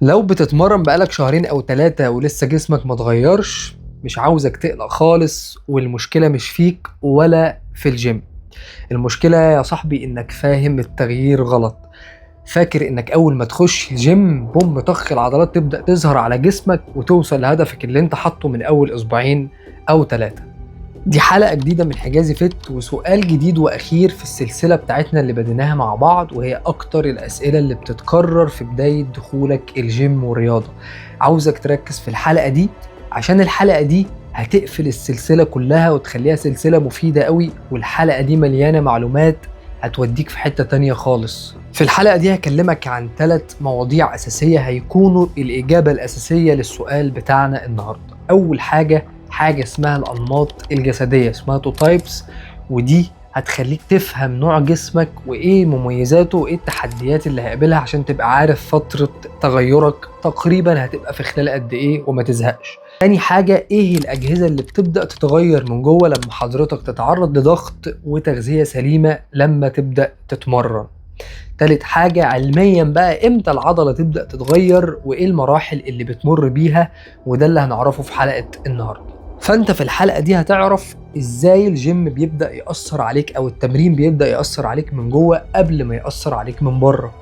لو بتتمرن بقالك شهرين او 3 ولسه جسمك ما اتغيرش، مش عاوزك تقلق خالص، والمشكلة مش فيك ولا في الجيم. المشكلة يا صاحبي انك فاهم التغيير غلط، فاكر انك اول ما تخش الجيم بوم طخ العضلات تبدأ تظهر على جسمك وتوصل لهدفك اللي انت حاطه من اول اسبوعين او 3. دي حلقة جديدة من حجازي فت، وسؤال جديد وأخير في السلسلة بتاعتنا اللي بديناها مع بعض، وهي أكتر الأسئلة اللي بتتكرر في بداية دخولك الجيم والرياضة. عاوزك تركز في الحلقة دي عشان الحلقة دي هتقفل السلسلة كلها وتخليها سلسلة مفيدة قوي، والحلقة دي مليانة معلومات هتوديك في حتة تانية خالص. في الحلقة دي هكلمك عن 3 مواضيع أساسية هيكونوا الإجابة الأساسية للسؤال بتاعنا النهاردة. أول حاجة اسمها الأنماط الجسدية، اسمها somatotypes، ودي هتخليك تفهم نوع جسمك وإيه مميزاته وإيه التحديات اللي هيقابلها عشان تبقى عارف فترة تغيرك تقريبا هتبقى في خلال قد إيه وما تزهقش. تاني حاجة، إيه الأجهزة اللي بتبدأ تتغير من جوه لما حضرتك تتعرض لضغط وتغذية سليمة لما تبدأ تتمرن. تالت حاجة، علميا بقى امتى العضلة تبدأ تتغير وايه المراحل اللي بتمر بيها، وده اللي هنعرفه في حلقة النهاردة. فانت في الحلقة دي هتعرف ازاي الجيم بيبدأ يأثر عليك او التمرين بيبدأ يأثر عليك من جوه قبل ما يأثر عليك من بره،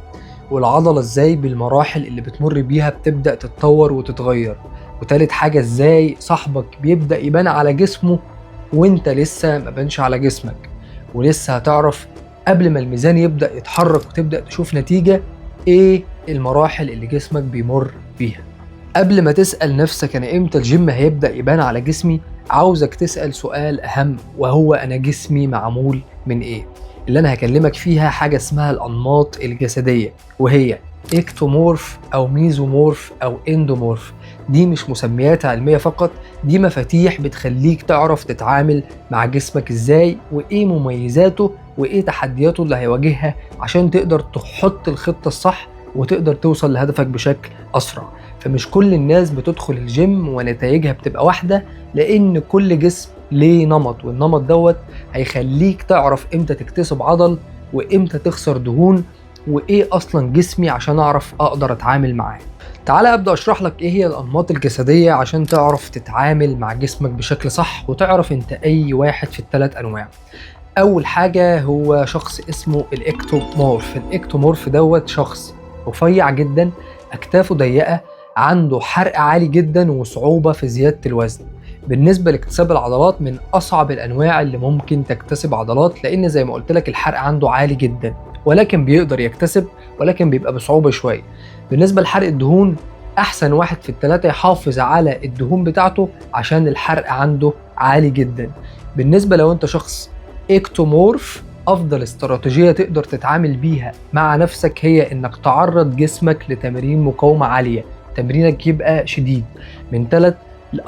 والعضلة ازاي بالمراحل اللي بتمر بيها بتبدأ تتطور وتتغير. وتالت حاجة، ازاي صاحبك بيبدأ يبان على جسمه وانت لسه ما بانش على جسمك، ولسه هتعرف قبل ما الميزان يبدأ يتحرك وتبدأ تشوف نتيجة ايه المراحل اللي جسمك بيمر بيها. قبل ما تسأل نفسك انا امتى الجيم هيبدأ يبان على جسمي، عاوزك تسأل سؤال اهم، وهو انا جسمي معمول من ايه؟ اللي انا هكلمك فيها حاجة اسمها الانماط الجسدية، وهي ectomorph او mesomorph او endomorph. دي مش مسميات علمية فقط، دي مفاتيح بتخليك تعرف تتعامل مع جسمك ازاي وايه مميزاته وايه تحدياته اللي هيواجهها عشان تقدر تحط الخطة الصح وتقدر توصل لهدفك بشكل أسرع. فمش كل الناس بتدخل الجيم ونتائجها بتبقى واحدة، لأن كل جسم ليه نمط، والنمط دوت هيخليك تعرف امتى تكتسب عضل وامتى تخسر دهون وايه اصلا جسمي عشان اعرف اقدر اتعامل معاه. تعالى ابدا اشرح لك ايه هي الانماط الجسدية عشان تعرف تتعامل مع جسمك بشكل صح وتعرف انت اي واحد في ال3 انواع. اول حاجة هو شخص اسمه ال ectomorph. ال ectomorph دوت شخص رفيع جدا، اكتافه ضيقه، عنده حرق عالي جدا وصعوبة في زيادة الوزن. بالنسبة لاكتساب العضلات من اصعب الانواع اللي ممكن تكتسب عضلات، لان زي ما قلت لك الحرق عنده عالي جدا، ولكن بيقدر يكتسب ولكن بيبقى بصعوبة شوية. بالنسبة لحرق الدهون، احسن واحد في ال3 يحافظ على الدهون بتاعته عشان الحرق عنده عالي جدا. بالنسبة لو انت شخص ectomorph، افضل استراتيجية تقدر تتعامل بيها مع نفسك هي انك تعرض جسمك لتمارين مقاومة عالية، تمرينك يبقى شديد من 3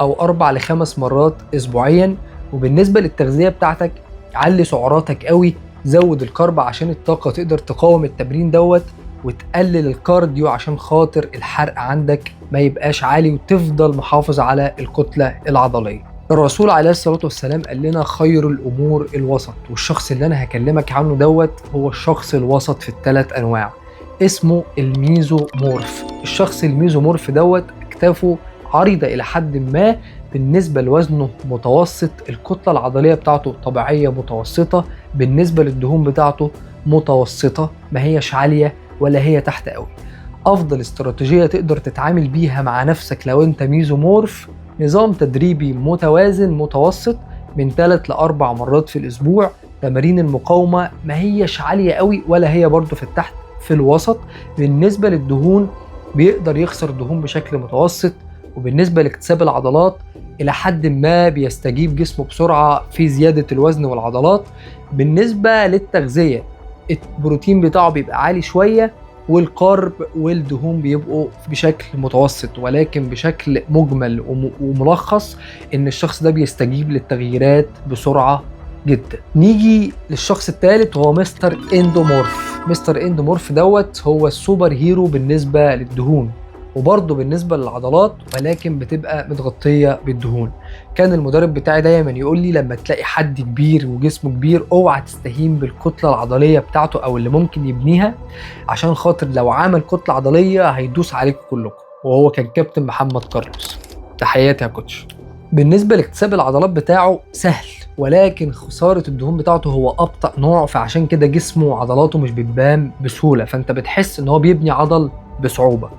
او 4 ل5 مرات اسبوعيا. وبالنسبة للتغذيه بتاعتك، علي سعراتك قوي، زود ال carb عشان الطاقة تقدر تقاوم التمرين دوت، وتقلل ال cardio عشان خاطر الحرق عندك ما يبقاش عالي وتفضل محافظ على الكتلة العضلية. الرسول عليه الصلاة والسلام قال لنا خير الأمور الوسط، والشخص اللي أنا هكلمك عنه دوت هو الشخص الوسط في ال3 أنواع، اسمه ال mesomorph. الشخص ال mesomorph دوت اكتافه عريضة إلى حد ما، بالنسبة لوزنه متوسط، الكتلة العضلية بتاعته طبيعية متوسطة، بالنسبة للدهون بتاعته متوسطة، ما هيش عالية ولا هي تحت قوي. أفضل استراتيجية تقدر تتعامل بيها مع نفسك لو أنت mesomorph، نظام تدريبي متوازن متوسط من 3 ل4 مرات في الأسبوع، تمارين المقاومة ما هيش عالية قوي ولا هي برضو في التحت، في الوسط. بالنسبة للدهون بيقدر يخسر دهون بشكل متوسط، وبالنسبة لاكتساب العضلات إلى حد ما بيستجيب جسمه بسرعة في زيادة الوزن والعضلات. بالنسبة للتغذية، البروتين بتاعه بيبقى عالي شوية، وال carb والدهون بيبقوا بشكل متوسط، ولكن بشكل مجمل وملخص إن الشخص ده بيستجيب للتغييرات بسرعة جدا. نيجي للشخص الثالث وهو Mister Endomorph. Mister Endomorph دوت هو ال super hero بالنسبة للدهون، وبرضه بالنسبة للعضلات ولكن بتبقى متغطيه بالدهون. كان المدرب بتاعي دايما يقول لي لما تلاقي حد كبير وجسمه كبير اوعى تستهين بالكتله العضلية بتاعته او اللي ممكن يبنيها، عشان خاطر لو عمل كتلة عضلية هيدوس عليكم كلكم. وهو كان كابتن محمد كارلوس، تحياتي يا coach. بالنسبة لاكتساب العضلات بتاعه سهل، ولكن خسارة الدهون بتاعته هو ابطا نوع، فعشان كده جسمه وعضلاته مش بتبان بسهولة، فانت بتحس ان هو بيبني عضل بصعوبة.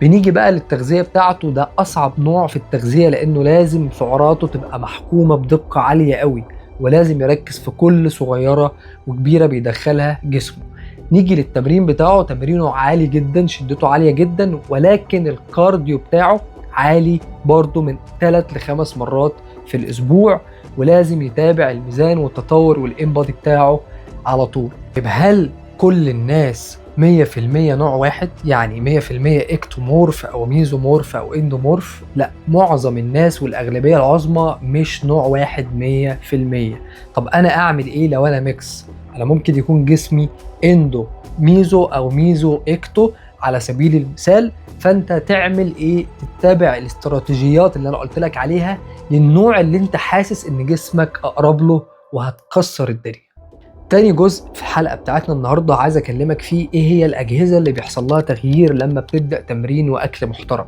بنيجي بقى للتغذيه بتاعته، ده اصعب نوع في التغذية لانه لازم سعراته تبقى محكومة بدقة عالية قوي، ولازم يركز في كل صغيرة وكبيره بيدخلها جسمه. نيجي للتمرين بتاعه، تمرينه عالي جدا، شدته عالية جدا، ولكن ال cardio بتاعه عالي برضه من 3 ل 5 مرات في الاسبوع، ولازم يتابع الميزان والتطور وال InBody بتاعه على طول. طيب هل كل الناس 100% نوع واحد؟ يعني 100% ectomorph او mesomorph او endomorph؟ لا، معظم الناس والاغلبيه العظمى مش نوع واحد 100%. طب انا اعمل ايه لو انا mix؟ انا ممكن يكون جسمي endo meso او meso ecto على سبيل المثال، فانت تعمل ايه؟ تتبع الاستراتيجيات اللي انا قلت لك عليها للنوع اللي انت حاسس ان جسمك اقرب له، وهتكسر الدنيا. تاني جزء في الحلقة بتاعتنا النهاردة عايز أكلمك فيه إيه هي الأجهزة اللي بيحصل لها تغيير لما بتبدأ تمرين وأكل محترم.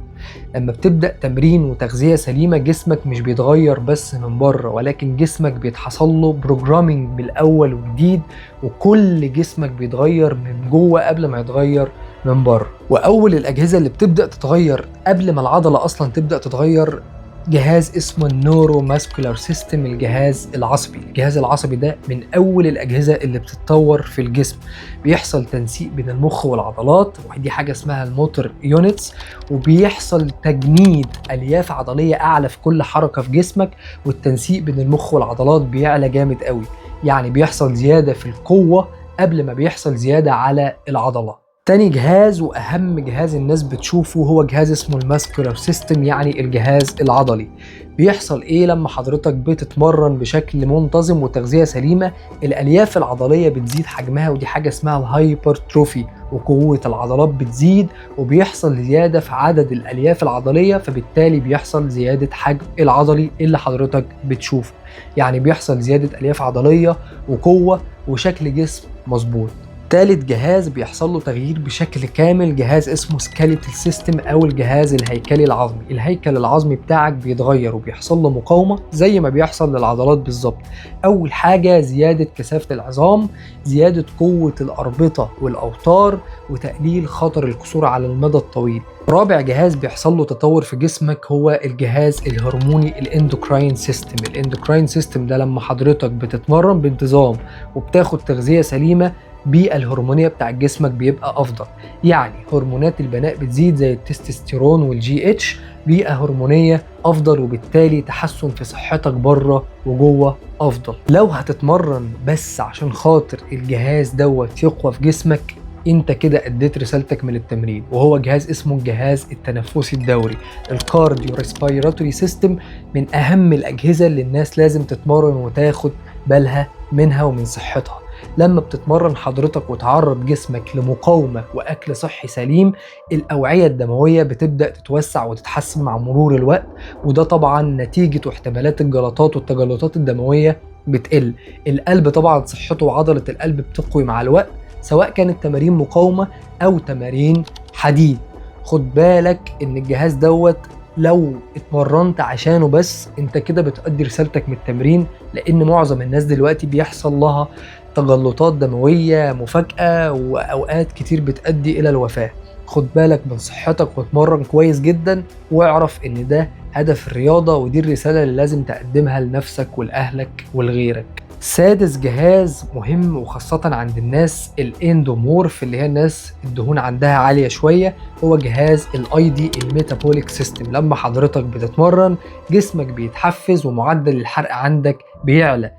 لما بتبدأ تمرين وتغذية سليمة جسمك مش بيتغير بس من بره، ولكن جسمك بيتحصل له programming من الأول وجديد، وكل جسمك بيتغير من جوه قبل ما يتغير من بره. وأول الأجهزة اللي بتبدأ تتغير قبل ما العضلة أصلا تبدأ تتغير جهاز اسمه ال neuromuscular system، الجهاز العصبي. الجهاز العصبي ده من اول الاجهزة اللي بتتطور في الجسم، بيحصل تنسيق بين المخ والعضلات، ودي حاجة اسمها ال motor units، وبيحصل تجنيد الياف عضلية اعلى في كل حركة في جسمك، والتنسيق بين المخ والعضلات بيعلى جامد قوي، يعني بيحصل زيادة في القوة قبل ما بيحصل زيادة على العضلة. تاني جهاز واهم جهاز الناس بتشوفه هو جهاز اسمه ال muscular system، يعني الجهاز العضلي. بيحصل ايه لما حضرتك بتتمرن بشكل منتظم وتغذية سليمة؟ الالياف العضلية بتزيد حجمها، ودي حاجة اسمها ال hypertrophy، وقوه العضلات بتزيد، وبيحصل زيادة في عدد الالياف العضلية، فبالتالي بيحصل زيادة حجم العضلي اللي حضرتك بتشوفه. يعني بيحصل زيادة الياف عضلية وقوه وشكل جسم مظبوط. تالت جهاز بيحصل له تغيير بشكل كامل جهاز اسمه skeletal system او الجهاز الهيكلي العظمي. الهيكل العظمي بتاعك بيتغير وبيحصل له مقاومة زي ما بيحصل للعضلات بالظبط. اول حاجة زيادة كثافة العظام، زيادة قوة الاربطه والاوتار، وتقليل خطر الكسور على المدى الطويل. رابع جهاز بيحصل له تطور في جسمك هو الجهاز الهرموني، ال endocrine system. ال endocrine system ده لما حضرتك بتتمرن بانتظام وبتاخد تغذية سليمة، البيئة الهرمونية بتاع جسمك بيبقى أفضل. يعني هرمونات البناء بتزيد زي التستوستيرون وال GH، بيئة هرمونية أفضل، وبالتالي تحسن في صحتك بره وجوه أفضل. لو هتتمرن بس عشان خاطر الجهاز دوت يقوى في جسمك، انت كده اديت رسالتك من التمرين، وهو جهاز اسمه الجهاز التنفسي الدوري، ال cardiorespiratory system، من اهم الاجهزة اللي الناس لازم تتمرن وتاخد بالها منها ومن صحتها. لما بتتمرن حضرتك وتعرض جسمك لمقاومة وأكل صحي سليم، الأوعية الدموية بتبدأ تتوسع وتتحسن مع مرور الوقت، وده طبعا نتيجة واحتمالات الجلطات والتجلطات الدموية بتقل. القلب طبعا صحته وعضلة القلب بتقوي مع الوقت، سواء كانت تمارين مقاومة أو تمارين حديد. خد بالك إن الجهاز دوت لو اتمرنت عشانه بس انت كده بتأدي رسالتك من التمرين، لان معظم الناس دلوقتي بيحصل لها تجلطات دموية مفاجئة وأوقات كتير بتؤدي إلى الوفاة. خد بالك من صحتك واتمرن كويس جدا، واعرف إن ده هدف الرياضة، ودي الرسالة اللي لازم تقدمها لنفسك ولأهلك ولغيرك. سادس جهاز مهم وخاصة عند الناس ال endomorph، اللي هي الناس الدهون عندها عالية شوية، هو جهاز الايضي، ال metabolic system. لما حضرتك بتتمرن جسمك بيتحفز ومعدل الحرق عندك بيعلى،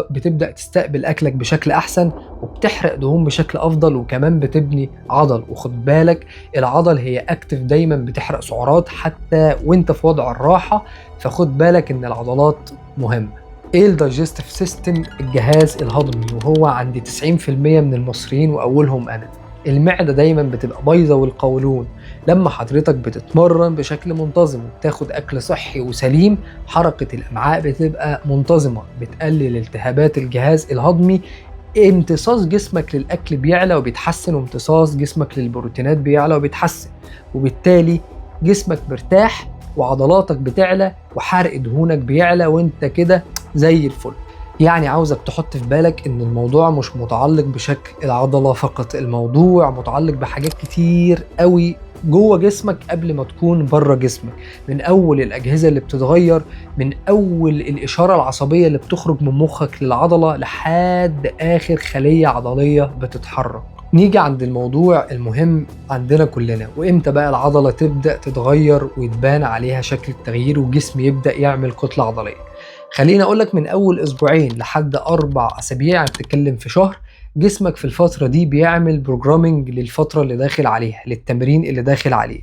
بتبدأ تستقبل أكلك بشكل أحسن، وبتحرق دهون بشكل أفضل، وكمان بتبني عضل. وخد بالك العضل هي active دايما، بتحرق سعرات حتى وانت في وضع الراحة، فخد بالك ان العضلات مهمة. ايه ال digestive system؟ الجهاز الهضمي، وهو عند 90% من المصريين واولهم انا. المعدة دايما بتبقى بايظة والقولون. لما حضرتك بتتمرن بشكل منتظم وبتاخد أكل صحي وسليم، حركة الأمعاء بتبقى منتظمة، بتقلل التهابات الجهاز الهضمي، امتصاص جسمك للأكل بيعلى وبيتحسن، وامتصاص جسمك للبروتينات بيعلى وبيتحسن، وبالتالي جسمك مرتاح وعضلاتك بتعلى وحرق دهونك بيعلى، وانت كده زي الفل. يعني عاوزك تحط في بالك ان الموضوع مش متعلق بشكل العضلة فقط، الموضوع متعلق بحاجات كتير قوي جوه جسمك قبل ما تكون بره جسمك، من اول الاجهزة اللي بتتغير، من اول الاشارة العصبية اللي بتخرج من مخك للعضلة لحد اخر خلية عضلية بتتحرك. نيجي عند الموضوع المهم عندنا كلنا، وامتى بقى العضلة تبدأ تتغير ويتبان عليها شكل التغيير والجسم يبدأ يعمل كتلة عضلية؟ خليني اقولك من اول اسبوعين لحد 4 اسابيع، يعني بتتكلم في شهر، جسمك في الفترة دي بيعمل programming للفترة اللي داخل عليها، للتمرين اللي داخل عليه.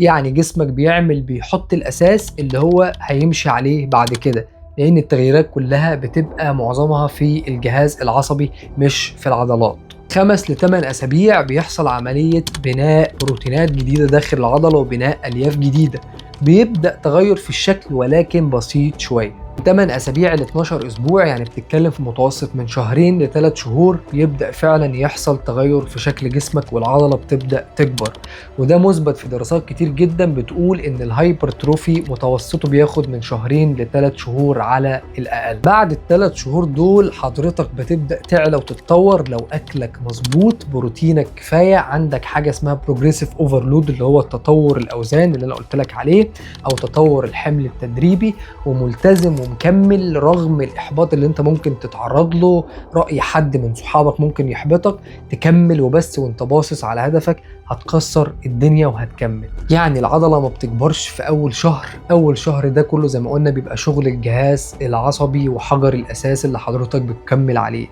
يعني جسمك بيحط الأساس اللي هو هيمشي عليه بعد كده، لأن التغييرات كلها بتبقى معظمها في الجهاز العصبي مش في العضلات. 5 ل 8 أسابيع بيحصل عملية بناء بروتينات جديدة داخل العضلة وبناء ألياف جديدة، بيبدأ تغير في الشكل ولكن بسيط شوية. 8 أسابيع ل 12 أسبوع، يعني بتتكلم في متوسط من 2 ل 3 شهور، بيبدأ فعلا يحصل تغير في شكل جسمك والعضلة بتبدأ تكبر. وده مثبت في دراسات كتير جدا بتقول إن ال hypertrophy متوسطه بياخد من 2 ل 3 شهور على الأقل. بعد ال3 شهور دول حضرتك بتبدأ تعلى وتتطور لو أكلك مظبوط، بروتينك كفاية، عندك حاجة اسمها progressive overload اللي هو التطور الأوزان اللي أنا قلت لك عليه، أو تطور الحمل التدريبي، وملتزم ومكمل رغم الإحباط اللي انت ممكن تتعرض له، رأي حد من صحابك ممكن يحبطك، تكمل وبس، وانت باصص على هدفك هتكسر الدنيا وهتكمل. يعني العضلة ما بتكبرش في أول شهر، أول شهر ده كله زي ما قلنا بيبقى شغل الجهاز العصبي وحجر الأساس اللي حضرتك بتكمل عليه.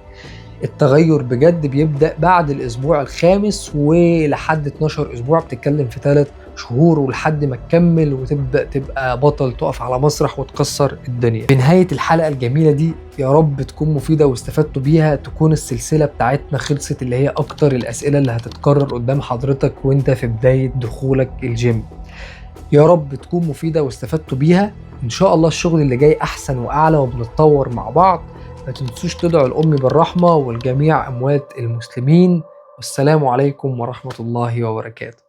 التغير بجد بيبدأ بعد الأسبوع الخامس ولحد 12 أسبوع، بتتكلم في 3 شهور، ولحد ما تكمل وتبدأ تبقى بطل، تقف على مسرح وتكسر الدنيا. في نهاية الحلقة الجميلة دي يا رب تكون مفيدة واستفدتوا بيها، تكون السلسلة بتاعتنا خلصت اللي هي أكتر الأسئلة اللي هتتكرر قدام حضرتك وانت في بداية دخولك الجيم. يا رب تكون مفيدة واستفدتوا بيها. إن شاء الله الشغل اللي جاي أحسن وأعلى وبنتطور مع بعض. ما تنسوش تدعوا الأم بالرحمة والجميع أموات المسلمين. والسلام عليكم ورحمة الله وبركاته.